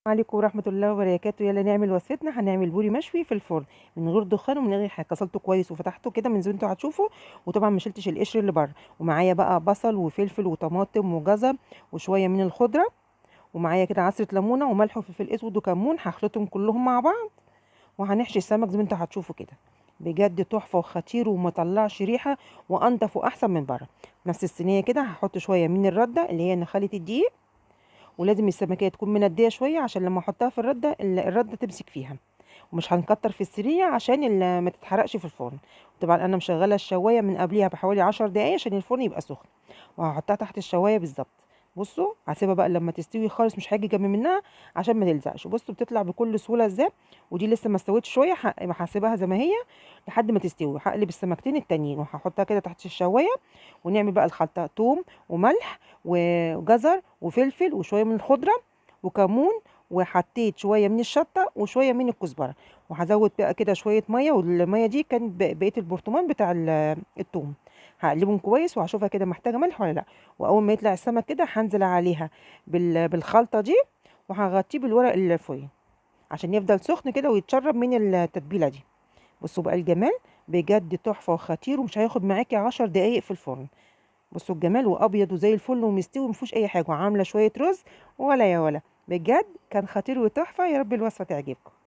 عليكم ورحمة الله وبركاته. يلا نعمل وصفتنا. هنعمل بوري مشوي في الفرن من غير دخان ومن غير حاجة. غسلته كويس وفتحته كده من زي ما انتوا هتشوفوا، وطبعا ما شلتش القشر اللي بره. ومعايا بقى بصل وفلفل وطماطم وجزر وشوية من الخضرة، ومعايا كده عصرة ليمونة وملح وفلفل اسود وكمون. هخلطهم كلهم مع بعض وهنحشي السمك زي ما انتوا هتشوفوا كده. بجد تحفة وخطير وما طلعش ريحة وانضف واحسن من بره. نفس الصينية كده هحط شوية من الردة اللي هي نخالة الدقيق، ولازم السمكية تكون مندية شوية عشان لما احطها في الردة الردة تمسك فيها، ومش هنكتر في الصينية عشان ما تتحرقش في الفرن. طبعا انا مشغلة الشواية من قبليها بحوالي 10 دقايق عشان الفرن يبقى سخن، وهحطها تحت الشواية بالظبط. بصوا هسيبها بقى لما تستوي خالص، مش هاجي جنب منها عشان ما تلزقش. بصوا بتطلع بكل سهولة ازاي، ودي لسه ما استوتش شوية، هسيبها زي ما هي لحد ما تستوي. هقلب السمكتين التانيين وهحطها كده تحت الشواية، ونعمل بقى الخلطة: توم وملح وجزر وفلفل وشوية من الخضرة وكمون، وحطيت شوية من الشطة وشوية من الكزبرة، وهزود بقى كده شوية مية، والمية دي كانت بقية البرطمان بتاع التوم. هقلبهم كويس وهشوفها كده محتاجة ملح ولا لا. وأول ما يطلع السمك كده هنزل عليها بالخلطة دي، وهغطيه بالورق الفويل عشان يفضل سخن كده ويتشرب من التتبيلة دي. بصوا بقى الجمال، بجد تحفة وخطير، ومش هياخد معاكي 10 دقايق في الفرن. بصوا الجمال، وأبيض وزي الفل ومستوي ومفيهوش أي حاجة، وعاملة شوية رز ولا يا ولا. بجد كان خطير وتحفة. يا رب الوصفة تعجبكم.